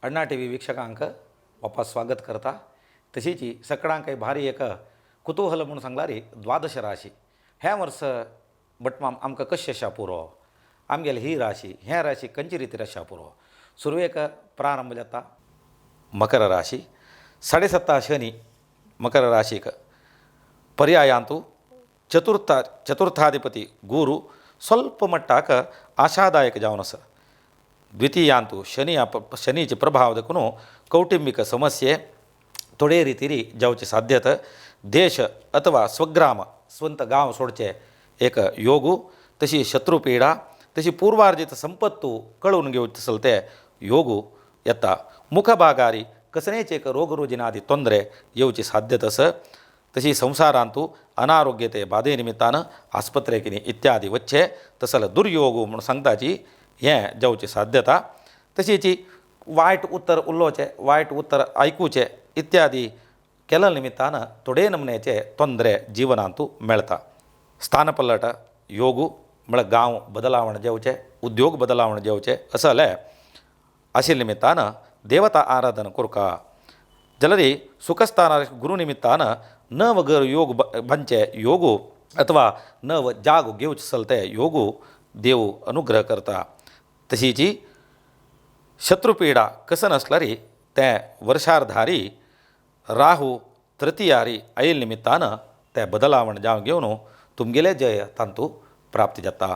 अण्णा T V वीक्षकांक वापस स्वागत करता. तशीच सकडांक भारी एक कुतूहल म्हूण सांगलारी द्वादश राशी ह्या वर्स भटमाम आमकां कशें आशा पुरो, आमगेली ही राशी ह्या राशी खंयचे रितीर आशा पुरो. सुरवेक प्रारंभ जाता मकर राशी. 7.5 शनी मकर राशीक पर्यायांतु चतुर्थाधिपती गुरु ಸ್ವಲ್ಪ मट्टाक आशादायक जावन आसा. द्वितीयांतु शनीचे प्रभाव देखून कौटुंबिक समस्ये थोडे रितीरी जावची साध्यता. देश अथवा स्वग्राम स्वंत गांव सोडचे एक योगू, तशी शत्रुपीडा तशी पूर्वार्जित संपत्तू कळून घेवचे तसल ते योगू येता. मुखभागारी कसनेच एक रोगरुजिनादी ತೊಂದರೆ येवची साध्यता आसा. तशी संसारांतु अनारोग्यते बाधे निमित्तान आस्पत्रेकिनी इत्यादी वच्चे तसल दुर्योगू म्हूण सांगताची हें जावची साध्यता. तशीच वायट उत्तर उलोवचें, वायट उत्तर आयकुचें इत्यादी केल्या निमित्तान थोडे नमुन्याचे ತೊಂದರೆ जीवनांतु मेळटा. स्थानपल्लट योगू म्हळ्यार गांव बदलावण जेवचें, उद्योग बदलावण जेवचें असले आशिल्ले निमित्तान देवता आराधन करका. जाल्यार सुखस्थान गुरु निमित्तान नव योग बांदचे योगू अथवा नव जागो घेवचे आसल ते योगू देव अनुग्रह करता. तशीच शत्रुपीडा कसन आसल्यार तें वर्षार्धारी राहू तृतीयारी आयिल्ले निमित्तान तें बदलावण जावन घेवन तुमगेलें जय तांतू प्राप्ती जाता.